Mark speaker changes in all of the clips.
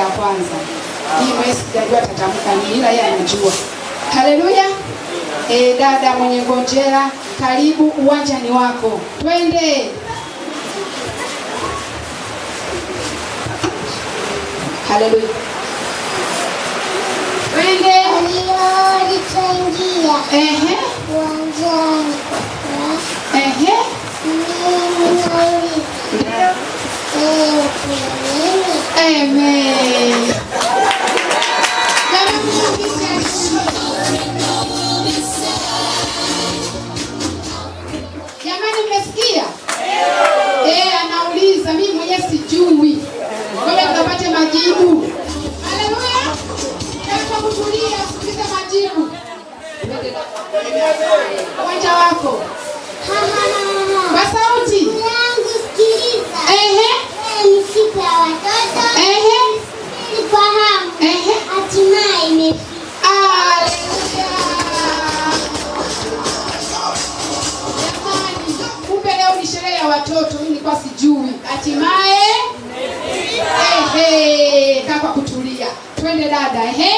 Speaker 1: ya kwanza. Mimi mwenyewe sijajua tatamka nini, ila yeye anajua. Haleluya. Dada mwenye ngonjera, karibu, uwanja ni wako. Twende. Haleluya. Twende.
Speaker 2: Waliolichangia
Speaker 1: Ehe.
Speaker 2: uwanjani kwa
Speaker 1: Ehe.
Speaker 2: mimi nauliza,
Speaker 1: Ndio.
Speaker 2: leo kuna nini?
Speaker 1: Amen. Jamani, jamani, mmesikia? Anauliza, mimi mwenyewe sijui. Ngoja tukapate majibu. Haleluya. Hebu kutulia, sikiliza majibu. Uwanja wako.
Speaker 2: Ha, ha, ha, ha.
Speaker 1: Kwa sauti.
Speaker 2: Yangu sikiliza.
Speaker 1: Ehe.
Speaker 2: Leo ni siku ya watoto.
Speaker 1: Ehe.
Speaker 2: Subiri kwa hamu.
Speaker 1: Ehe.
Speaker 2: Hatimaye imefika.
Speaker 1: Haleluya. Jamani, kumbe leo ni sherehe ya watoto, mimi nilikuwa sijui. Hatimaye ehe, kaa kwa kutulia. Twende dada, ehe.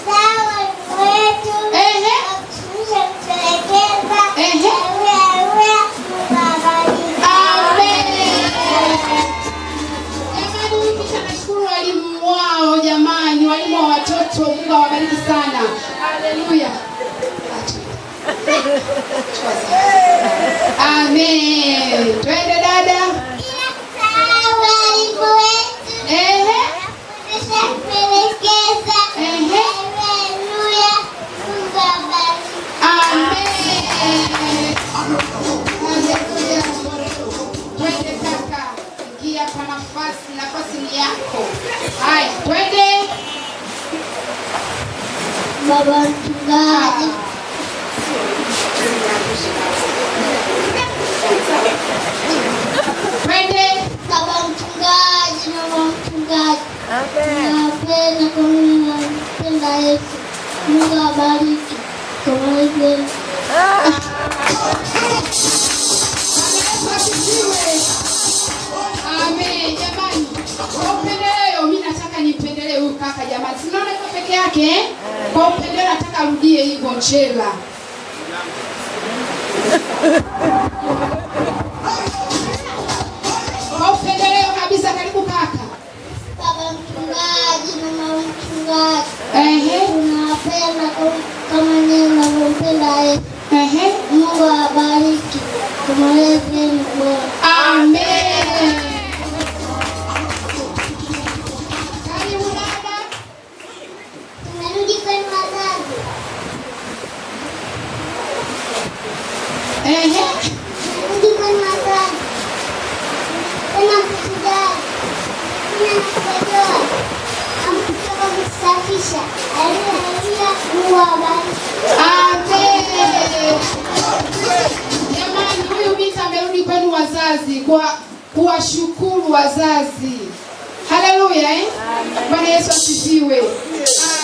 Speaker 2: Sawa wetu.
Speaker 1: Ehe.
Speaker 2: Wakufundisha kutelekeza.
Speaker 1: Ehe.
Speaker 2: Haleluya, Mungu awabariki.
Speaker 1: Amen. Jamani, huyu picha nashukuru walimu wao jamani, walimu wa watoto, Mungu awabariki sana. Haleluya. Amen. Twende dada.
Speaker 2: Bila kusahau walimu wetu.
Speaker 1: Ehe.
Speaker 2: Wakufundisha kutelekeza.
Speaker 1: Ehe.
Speaker 2: Haleluya, Mungu awabariki.
Speaker 1: Amen. Haleluya. Twende kaka, ingia kwa nafasi, nafasi ni yako. Haya, twende.
Speaker 2: Baba mchungaji,
Speaker 1: Twende.
Speaker 2: baba mchungaji, mama mchungaji, nawapenda kwa mimi nampenda Yesu. Mungu awabariki. Tumalize.
Speaker 1: Bwana Yesu asifiwe. Amen. Jamani, kwa upendeleo mimi nataka nimpendelee huyu kaka jamani. Si unaona yuko peke yake eh? Kwa upendeleo nataka arudie hii ngonjera. Kwa upendeleo kabisa, karibu kaka.
Speaker 2: Baba mchungaji, mama mchungaji,
Speaker 1: Ehe.
Speaker 2: tunawapenda kama nyinyi mnavyompenda Yesu.
Speaker 1: Ehe.
Speaker 2: Mungu awabariki. Tumalize bora.
Speaker 1: Amen. Karibu dada.
Speaker 2: Tumerudi kwenu wazazi.
Speaker 1: Ehe.
Speaker 2: Tumerudi kwenu wazazi. Tena msijali. Tena mkojoa. Hamkuchoka kutusafisha. Haleluya, Mungu awabariki.
Speaker 1: Amen. Jamani, huyu binti amerudi kwenu wazazi kwa kuwashukuru wazazi. Haleluya, eh? Bwana Yesu asifiwe.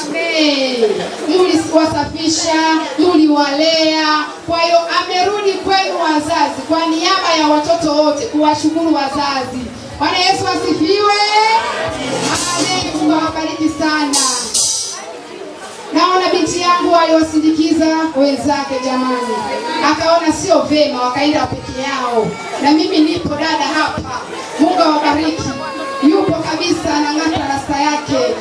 Speaker 1: Amen. Mliwasafisha, mliwalea. Kwa hiyo amerudi kwenu wazazi kwa niaba ya watoto wote kuwashukuru wazazi. Bwana Yesu asifiwe. Amen. Mungu awabariki sana. Naona binti yangu aliwasindikiza wenzake jamani, akaona sio vema, wakaenda peke yao, na mimi nipo dada hapa. Mungu awabariki, yupo kabisa, anang'ata rasta yake.